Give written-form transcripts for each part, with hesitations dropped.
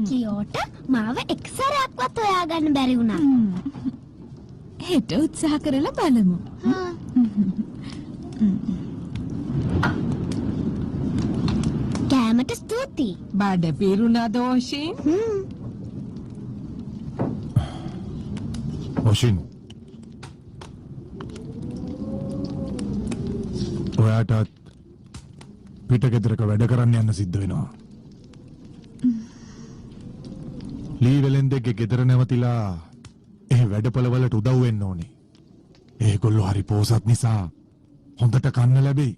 කියෝට මාව එක් සැරයක්වත් හොයාගන්න බැරි වුණා. හෙට උත්සාහ කරලා බලමු. කෑමට ස්තුතියි. බඩ පිරුණා දෝෂින්. ඔෂින්, ඔයාටත් පිටගෙදරක වැඩ කරන්න යන්න සිද්ධ වෙනවා. ලී වෙලෙන්දෙක්ගේ ගෙදර නැවතිලා ඒ වැඩපොළවලට උදව් වෙන්න ඕනේ. ඒගොල්ලෝ හරි පෝසත් නිසා හොඳට කන්න ලැබෙයි.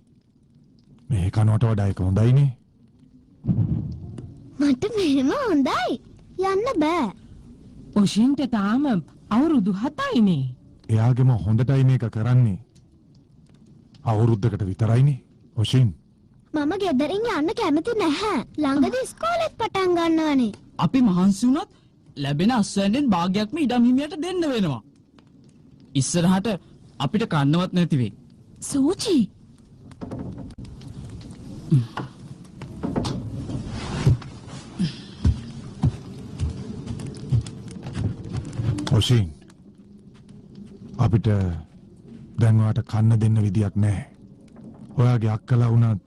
මේ කනවට වඩා ඒක හොඳයිනේ. මට මෙහෙම හොඳයි. යන්න බෑ. ඔෂින්ට තාම අවුරුදු 7යිනේ. එයාගෙම හොඳටයි මේක කරන්නේ. අවුරුද්දකට විතරයිනේ ඔෂින්. මම ගෙදරින් යන්න කැමති නැහැ. ළඟදී ඉස්කෝලෙත් පටන් ගන්නවනේ. අපි මහන්සි වුණත් ලැබෙන අස්වැන්නෙන් භාගයක්ම ඉඩම් හිමියට දෙන්න වෙනවා. ඉස්සරහට අපිට කන්නවත් නැති වෙයි. සූචි. ඔෂින්, අපිට දැන් ඔයාට කන්න දෙන්න විදියක් නැහැ. ඔයාගේ අක්කලා වුණත්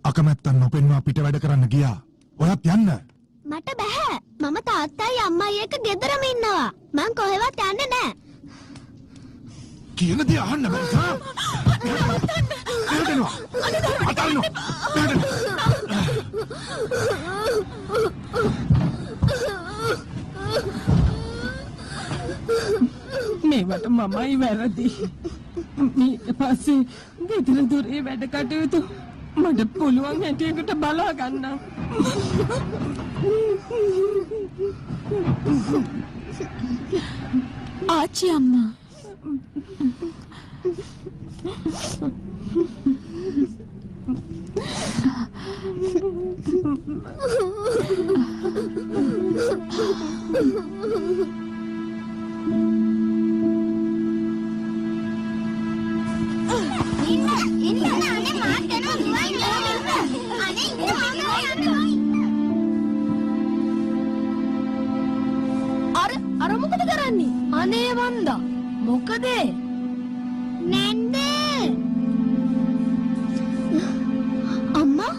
අකමැත්තක් නොපෙන්වා පිට වැඩ කරන්න ගියා. ඔයත් යන්න. මට බැහැ. මම තාත්තයි අම්මයි එක්ක ගෙදරම ඉන්නවා. මං කොහෙවත් යන්නේ නෑ. කියන දේ අහන්න බෑ. මෙහෙට එනවා. අතාරිනවා. මෙහෙට එනවා. මේවට මමයි වැරදි. ඊට පස්සේ ගෙදර දොරේ වැඩ කටයුතු මට පුළුවන් හැටියකට බලා ගන්න. ආච්චි අම්මා. ඉන්න ඉන්න අනේ මාත් යනවා දුවයි ඉන්න. අනේ ඉන්න මං යනවා. අර අර මොකද කරන්නේ? අනේ වන්දා. මොකද? නැන්දේ. අම්මා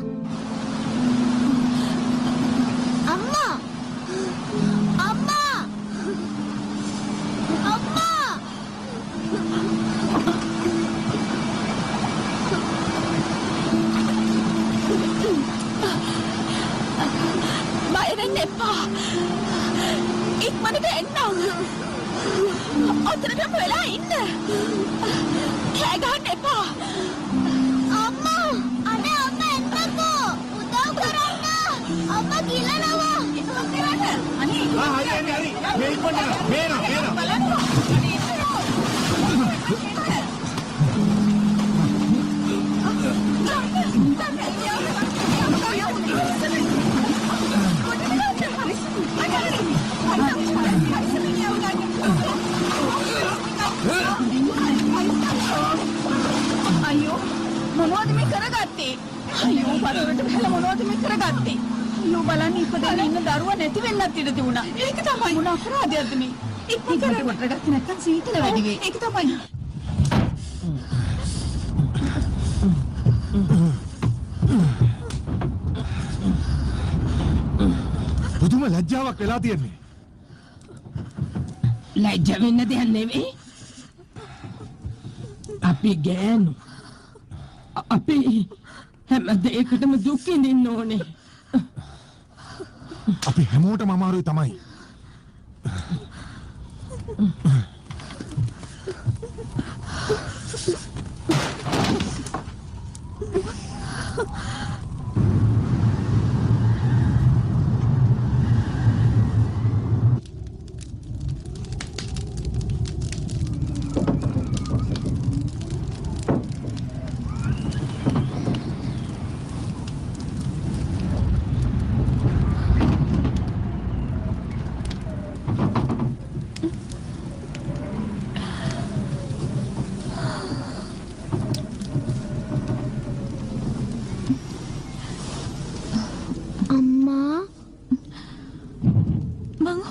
අම්මා අම්මා අම්මා. බය වෙන්න එපා. ඉක්මනට එන්නම්. ඔතනටම වෙලා ඉන්න. කෑ ගහන්න එපා. අම්මා අනේ අම්මා එන්නකෝ උදව් කරන්න. අම්මා ගිලනවා. අනේ ආ හරි හරි හරි. මේ ඉක්මනට එනවා. මේ එනවා මේ එනවා. බලන්න. අනේ අයියෝ මොනවද මේ කරගත්තේ? අයියෝ වතුරට බහලා මොනවද මේ කරගත්තේ? අයියෝ බලන්න ඉපදෙන්න ඉන්න දරුවා නැති වෙන්නත් ඉඩ තිබුණා. ඒක තමයි මොන අපරාධයක්ද මේ? ඉක්මනට කොට ගත්තේ නැත්තම් සීතල වැඩි වෙයි. ඒක තමයි. පුදුම ලැජ්ජාවක් වෙලා තියෙන්නේ. ලැජ්ජ වෙන්න දෙයක් නෙවෙයි. අපි ගෑනු. අපි හැම දෙයකටම දුක් විඳින්න ඕනේ. අපි හැමෝටම අමාරුයි තමයි.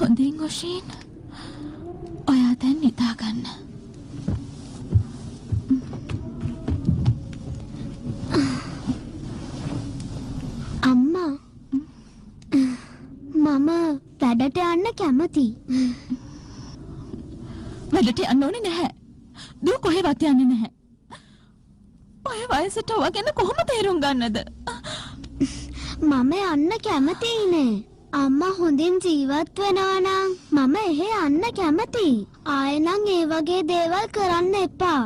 හොඳින් ඔෂීන්. ඔයා දැන් නිදා ගන්න. අම්මා මම වැඩට යන්න කැමතියි. වැඩට යන්න ඕනේ නැහැ. දුව කොහෙවත් යන්නේ නැහැ. ඔය වයසට ඔයා ගැන කොහොම තේරුම් ගන්නද? මම යන්න කැමතියි නේ. අම්මා හොඳින් ජීවත් වෙනවා නම් මම එහෙ යන්න කැමතියි. ආයෙ නම් ඒ වගේ දේවල් කරන්න එපා.